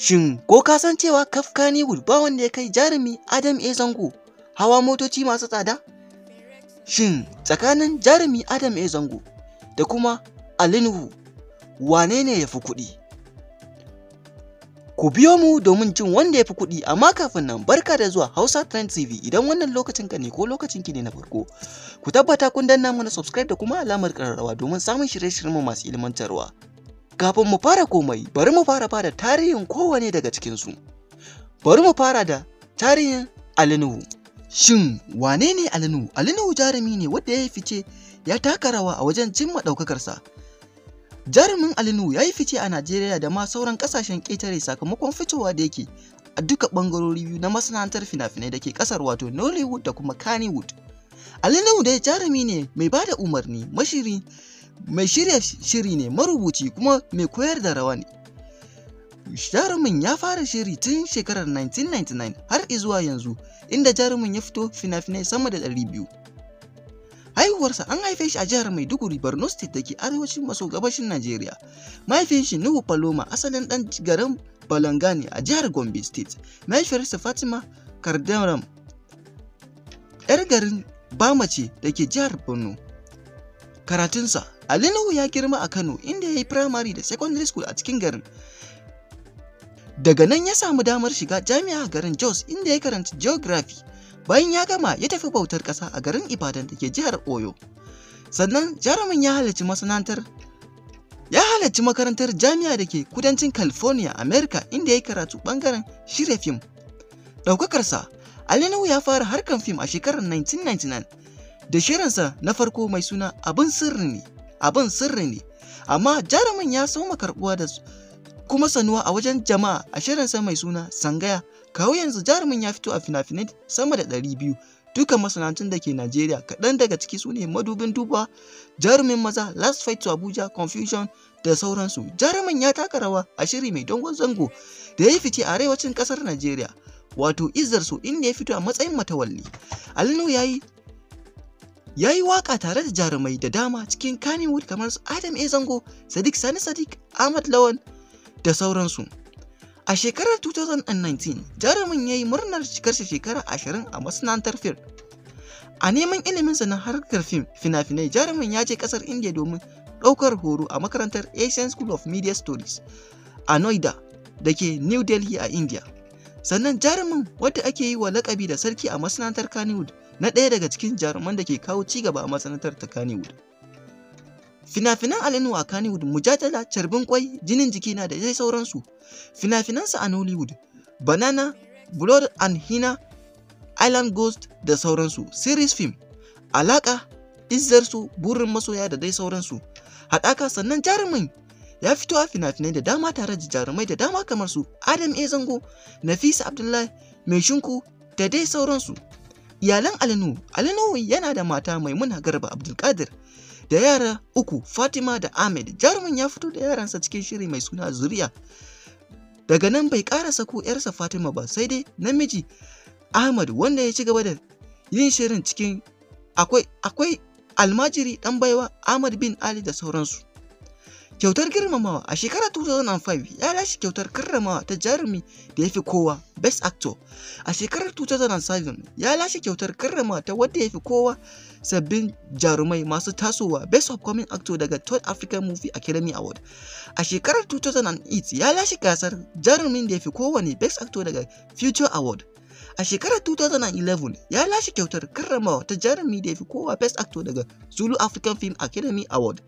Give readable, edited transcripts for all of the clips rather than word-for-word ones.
Shin ko ka san cewa kaf Kannywood ba wanda ya kai jarumi Adam A. Zango hawa motoci masu tsada? Shin tsakanin jarumi Adam A. Zango da kuma Ali Nuhu, wane ne ya fi kuɗi? Ku biyo mu domin jin wanda ya fi kuɗi, amma kafin nan, barka da zuwa Hausa Trend TV. Idan wannan lokacin ka ne ko lokacin ki ne na farko, ku tabbata kun danna mana subscribe da kuma alamar ƙararrawa domin samun shirye-shiryenmu masu ilmantarwa. Kafin mu fara komai, bari mu fara bada tarihin kowane daga cikinsu. Bari mu fara da tarihin Ali Nuhu. Shin wane ne Ali Nuhu? Ali Nuhu jarumi ne wanda ya yi fice, ya taka rawa a wajen cimma ɗaukakarsa. Jarumin Ali Nuhu ya yi fice a Najeriya da ma sauran ƙasashen ƙetare sakamakon fitowa da yake a duka ɓangarori biyu na masana'antar fina-finai da ke ƙasar, wato Nollywood da kuma Kannywood. Ali Nuhu dai jarumi ne mai ba da umarni, mashiri, mai shirya shiri ne, marubuci, kuma mai koyar da rawa ne. Jarumin ya fara shiri tun shekarar 1999 har izuwa yanzu, inda jarumin ya fito fina-finai sama da 200. Haihuwarsa: an haife shi a jihar Maiduguri, Borno State da ke arewacin maso gabashin Najeriya. Mahaifin shi Nuhu Paloma asalin ɗan garin Balanga ne a jihar Gombe State. Mahaifiyarsa Fatima Kardaram 'yar garin Bama ce da ke jihar Borno. Karatunsa: Ali Nuhu ya girma a Kano, inda ya yi firamare da secondary school a cikin garin. Daga nan ya samu damar shiga jami'a a garin Jos, inda ya karanci geography. Bayan ya gama, ya tafi bautar ƙasa a garin Ibadan da ke jihar Oyo. Sannan jarumin ya halarci makarantar jami'a da ke kudancin California, America, inda ya yi karatu ɓangaren shirya fim. Ɗaukakarsa: Ali Nuhu ya fara harkar fim a shekarar 1999 da shirinsa na farko mai suna Abin Sirri Ne. Abin Sirri Ne. Amma jarumin ya soma karɓuwa da kuma sanuwa a wajen jama'a a shirinsa mai suna Sangaya. Kawo yanzu jarumin ya fito a fina-finai sama da 200 dukkan masana'antun da ke Najeriya. Kaɗan daga ciki su ne Madubin Duba, Jarumin Maza, Last Fight to Abuja, Confusion da sauransu. Jarumin ya taka rawa a shiri mai dogon zango da ya yi fice a arewacin ƙasar Najeriya, wato Izzar So, inda ya fito a matsayin Matawalli. Ali Nuhu ya yi waƙa tare da jarumai da dama cikin Kannywood kamar su Adam A. Zango, Sadiq Sani Sadiq, Ahmad Lawan da sauransu. A shekarar 2019, jarumin ya yi murnar cikarsa shekara 20 a masana'antar fim. A neman iliminsa na harkar fim fina-finai, jarumin ya je kasar India domin ɗaukar horo a makarantar Asian School of Media Studies a Noida da ke New Delhi a India. Sannan jarumin, wadda ake yi wa lakabi da sarki a masana'antar Kannywood, na ɗaya daga cikin jaruman da ke kawo cigaba a masana'antar ta Kannywood. Fina-finan Ali Nuhu a Kannywood: Mujadala, Carbin Kwai, Jinin Jikina da dai sauransu. Fina-finansa a Nollywood: Banana, Blood and Henna, Island Ghost da sauransu. Series film: Alaka, Izzar So, Burin Masoya da dai sauransu. Haɗaka: sannan jarumin ya fito a fina-finai da dama tare da jarumai da dama kamar su Adam A. Zango, Nafisa Abdullahi, Mai Shinku da dai sauransu. Iyalan Ali Nuhu: Ali Nuhu yana da mata, Maimuna Garba Abdulkadir, da yara uku, Fatima da Ahmed. Jarumin ya fito da yaransa cikin shiri mai suna Zuriya. Daga nan bai ƙara sako 'yarsa Fatima ba, sai dai namiji Ahmad, wanda ya ci gaba da yin shirin cikin akwai Almajiri, Ɗan Baiwa, Ahmad bin Ali da sauransu. Kyautar girmamawa: a shekarar 2005 ya lashe kyautar karramawa ta jarumi da ya fi kowa, Best Actor. A shekarar 2007 ya lashe kyautar karramawa ta wadda ya fi kowa sabbin jarumai masu tasowa, Best Upcoming Actor, daga Third African Movie Academy Award. A shekarar 2008 ya lashe gasar jarumin da ya fi kowane, Best Actor, daga Future Award. A shekarar 2011 ya lashe kyautar karramawa ta jarumi da ya fi kowa, Best Actor, daga Zulu African Film Academy Award.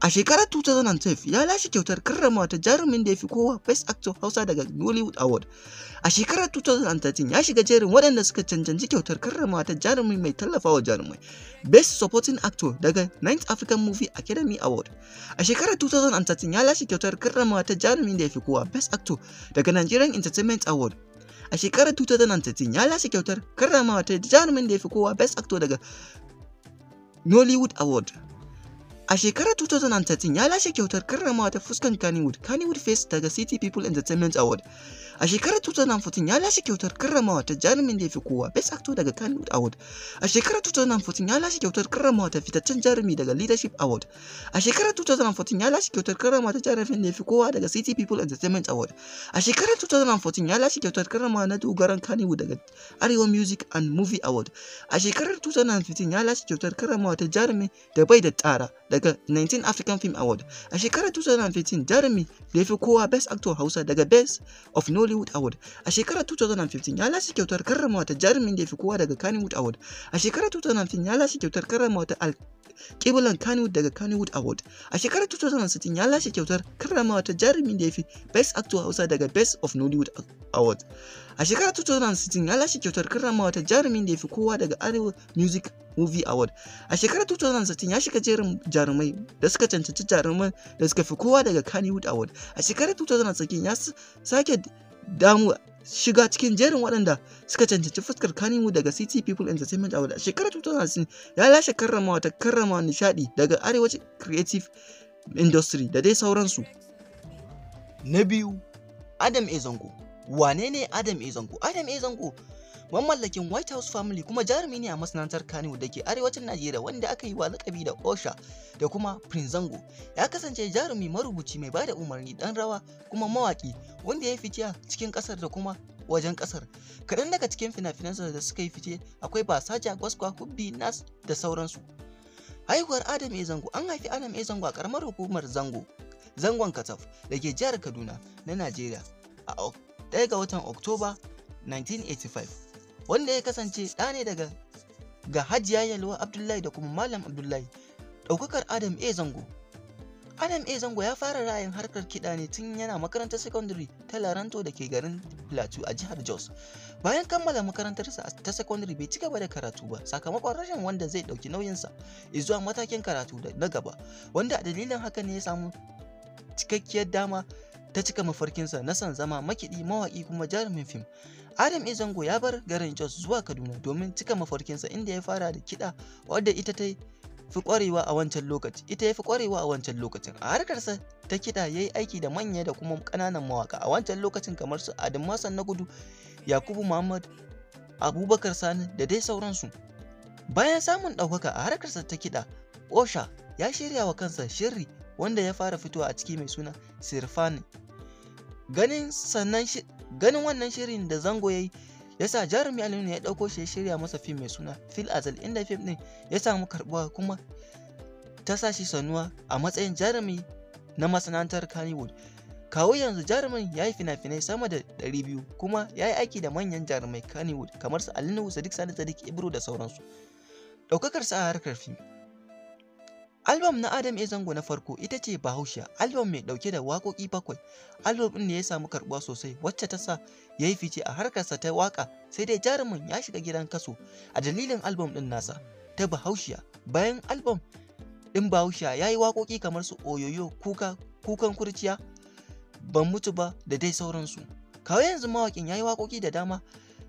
A shekarar 2012 ya lashe kyautar karramawa ta jarumin da ya fi kowa, Best Actor Hausa, daga Nollywood Award. A shekarar 2013 ya shiga jerin waɗanda suka cancanci kyautar karramawa ta jarumi mai tallafawa jarumai, Best Supporting Actor, daga 9th African Movie Academy Award. A shekarar 2013 ya lashe kyautar karramawa ta jarumin da ya fi kowa, Best Actor, daga Nigerian Entertainment Award. A shekarar 2013 ya lashe kyautar karramawa ta jarumin da ya fi kowa, Best Actor, daga Nollywood Award. A shekarar 2013 ya lashe kyautar karramawa ta fuskan Kannywood, Kannywood Face, daga City People Entertainment Award. A shekarar 2014 ya lashe kyautar karramawa ta jarumin da ya fi kowa, Best Actor, daga A shekarar 2014 ya lashe kyautar karramawa ta jarumin da ya fi kowa Best Actor daga Kannywood Award. A shekarar 2014 ya lashe kyautar karramawa ta fitaccen jarumi daga Leadership Award. A shekarar 2014 ya lashe kyautar karramawa ta jarumin da ya fi kowa daga City People Entertainment Award. A shekarar 2014 ya lashe kyautar karramawa na dogaran Kannywood daga Arewa Music and Movie Award. A shekarar 2015 ya lashe kyautar karramawa ta jarumi da bai da tsara daga 19 African Film Award. A shekarar 2015 jarumi da ya fi kowa Best Actor Hausa daga Best of Nollywood Award. A shekarar 2015 ya lashe kyautar karramawa ta jarumin da ya fi kowa daga Kannywood Award. A shekarar 2015 ya lashe kyautar karramawa ta Alƙiblan Kannywood daga Kannywood Award. A shekarar 2016 ya lashe kyautar karramawa ta jarumin da ya fi Best Actor Hausa daga Best of Nollywood Award. A shekarar 2016 ya lashe kyautar karramawa ta jarumin da ya fi kowa daga Arewa Music Movie Award. A shekarar 2016 ya shiga jerin jarumai da suka cancanci jaruman da suka fi kowa daga Kannywood Award. A shekarar 2016 ya sake damu shiga cikin jerin waɗanda suka cancanci fuskar Kannywood daga City People Entertainment Award. A shekarar 2016 ya lashe karramawa ta karrama nishaɗi daga Arewacin Creative Industry da dai sauransu. Na biyu, Adam A. Zango. Wane ne Adam A. Zango? Adam A. Zango mamallakin White House Family kuma jarumi ne a masana'antar Kannywood da ke arewacin Najeriya wanda aka yi wa lakabi da Osha da kuma Prince Zango. Ya kasance jarumi, marubuci, mai bada umarni, dan rawa kuma mawaki wanda ya fice a cikin kasar da kuma wajen kasar. Kaɗan daga cikin fina-finansa da suka yi fice akwai Basaja, Gwaskwa, Hubbi, Nas da sauransu. Haihuwar Adam A. Zango. An haifi Adam A. Zango a karamar hukumar Zango, Zangon Kataf da ke jihar Kaduna na Najeriya a 1 ga watan Oktoba 1985. Wanda ya kasance ɗa ne daga ga Hajiya Yalwa Abdullahi da kuma Malam Abdullahi. Ɗaukakar Adam A. Zango. Adam A. Zango ya fara ra'ayin harkar kiɗa ne tun yana makarantar secondary ta Laranto da ke garin Plateau a jihar Jos. Bayan kammala makarantarsa ta secondary bai ci gaba da karatu ba sakamakon rashin wanda zai ɗauki nauyinsa zuwa matakin karatu na gaba, wanda a dalilin haka ne ya samu cikakkiyar dama ta cika mafarkinsa na son zama makiɗi, mawaƙi kuma jarumin fim. Adam A. Zango ya bar garin Jos zuwa Kaduna domin cika mafarkinsa, inda ya fara da kiɗa wadda ita ta fi ƙwarewa a wancan lokaci. Ita ya fi ƙwarewa a wancan lokacin. A harkarsa ta kiɗa ya yi aiki da manya da kuma ƙananan mawaƙa a wancan lokacin kamar su Adam Hassan na Gudu, Yakubu Muhammad, Abubakar Sani da dai sauransu. Bayan samun ɗaukaka a harkarsa ta kiɗa, Osha ya shirya wa kansa shiri wanda ya fara fitowa a ciki mai suna Sirfani. Ganin wannan shirin da Zango ya yi ya sa jarumi Ali Nuhu ya ɗauko shi ya shirya masa fim mai suna Fil Azal, inda fim ɗin ya samu karɓuwa kuma ta sa shi sanuwa a matsayin jarumi na masana'antar Kannywood. Kawo yanzu jarumin ya yi fina-finai sama da 200 kuma ya yi aiki da manyan jarumai Kannywood kamar su Ali Nuhu, Sadiq Sani Sadiq Ibro da sauransu. Ɗaukakarsa a harkar fim. Album na Adam A. Zango na farko ita ce Bahaushiya, album mai ɗauke da waƙoƙi 7. Album ɗin ne ya samu karɓuwa sosai wacce ta sa ya yi fice a harkarsa ta waƙa, sai dai jarumin ya shiga gidan kaso a dalilin album ɗin nasa ta Bahaushiya. Bayan album ɗin Bahaushiya ya yi waƙoƙi kamar su Oyoyo, Kuka, Kukan Kurciya, Ban Mutu Ba da dai sauransu. Kawo yanzu mawaƙin ya yi waƙoƙi da dama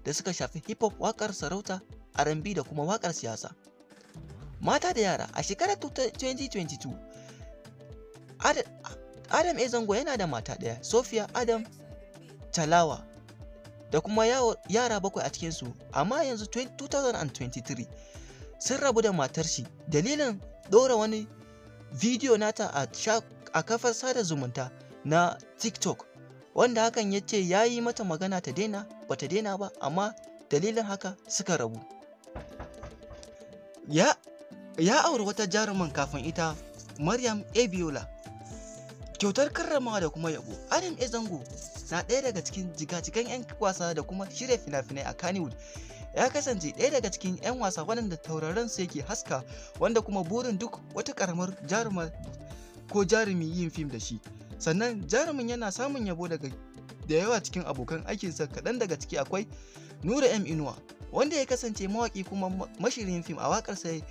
da suka shafi hip hop, waƙar sarauta, R&B da kuma waƙar siyasa. Mata da yara. A shekarar 2022, Adam A. Zango yana da mata ɗaya, Sophia Adam Talawa, da kuma yara 7 a cikinsu, amma yanzu 2023 sun rabu da matar shi dalilin ɗora wani bidiyo nata a kafar sada zumunta na TikTok, wanda hakan ya ce ya yi mata magana ta daina, bata daina ba, amma dalilin haka suka rabu. Ya auri wata jaruman kafin ita, Maryam Abiola. Kyautar karramawa da kuma yabo. Adam A. Zango na ɗaya daga cikin jigajigan 'yan wasa da kuma shirya fina-finai a Kannywood. Ya kasance ɗaya daga cikin 'yan wasa waɗanda tauraron su yake haska, wanda kuma burin duk wata ƙaramar jaruma ko jarumi yin fim da shi. Sannan jarumin yana samun yabo daga da yawa cikin abokan aikinsa, kaɗan daga ciki akwai Nura M. Inuwa, wanda ya kasance mawaƙi kuma mashirin fim. A waƙarsa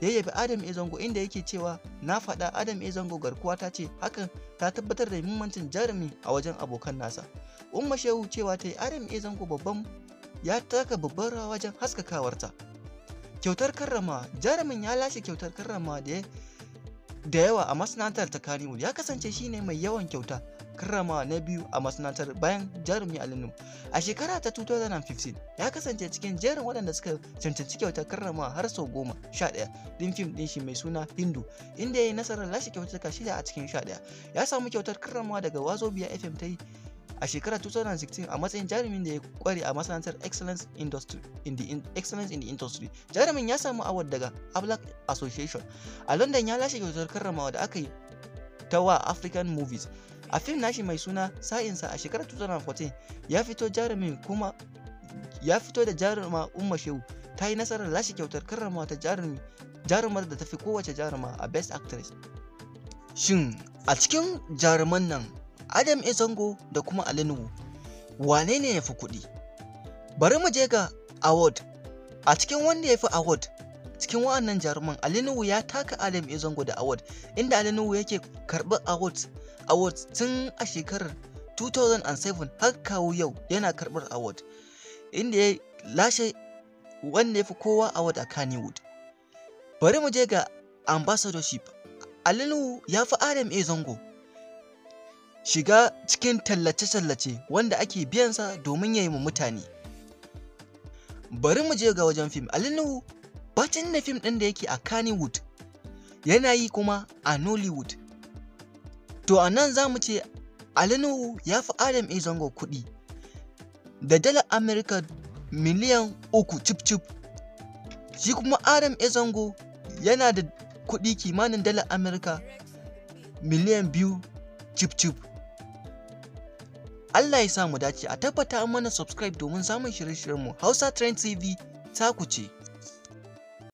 ya yabi Adam A. Zango inda yake cewa, "Na faɗa Adam A. Zango garkuwa ta ce." Hakan ta tabbatar da muhimmancin jarumi a wajen abokan nasa. Umma Shehu cewa ta yi Adam A. Zango babban ya taka babban rawa wajen haskakawarta. Kyautar karramawa. Jarumin ya lashe kyautar karramawa da yawa a masana'antar ta Kannywood. Ya kasance shine mai yawan kyauta karramawa na biyu a masana'antar bayan jarumi Ali Nuhu. A shekara ta 2015 ya kasance cikin jerin waɗanda suka cancanci kyautar karramawa har sau 11 ɗin fim ɗin shi mai suna Hindu, inda ya yi nasarar lashe kyautuka 6 a cikin 11. Ya samu kyautar karramawa daga Wazobia FM ta yi a shekarar 2016 a matsayin jarumin da ya kware a masana'antar Excellence in the Industry. Jarumin ya samu award daga Black Association. A London ya lashe kyautar karramawa da aka yi ta wa African Movies. A fim nashi mai suna Sa'insa a shekarar 2014 ya fito jarumin kuma ya fito da jaruma Umma Shehu ta yi nasarar lashe kyautar karramawa ta jarumar da ta fi kowace jaruma a Best Actress. Shin a cikin jaruman nan Adam A. Zango da kuma Ali Nuhu, wane ne ya fi kuɗi? Bari mu je ga award. A cikin wanda ya fi award cikin wa'annan jaruman, Ali Nuhu ya taka Adam A. Zango da award, inda Ali Nuhu yake karɓar award tun a shekarar 2007 har kawo yau yana karɓar award, inda ya lashe wanda ya fi kowa award a Kannywood. Bari mu je ga ambassadorship. Ali Nuhu ya fi Adam A. Zango shiga cikin tallace-tallace wanda ake biyansa domin ya yi wa mutane. Bari mu je ga wajen fim. Ali Nuhu bacin da fim ɗin da yake a Kannywood yana yi kuma a Nollywood. To a nan za mu ce Ali Nuhu ya fi Adam A. Zango kuɗi da dalar Amurka miliyan 3 cif-cif. Shi kuma Adam A. Zango yana da kuɗi kimanin dalar Amurka miliyan 2 cif-cif. Allah ya sa mu dace, a tabbata an mana subscribe domin samun shirye-shiryenmu. Hausa Trend TV ta ku ce.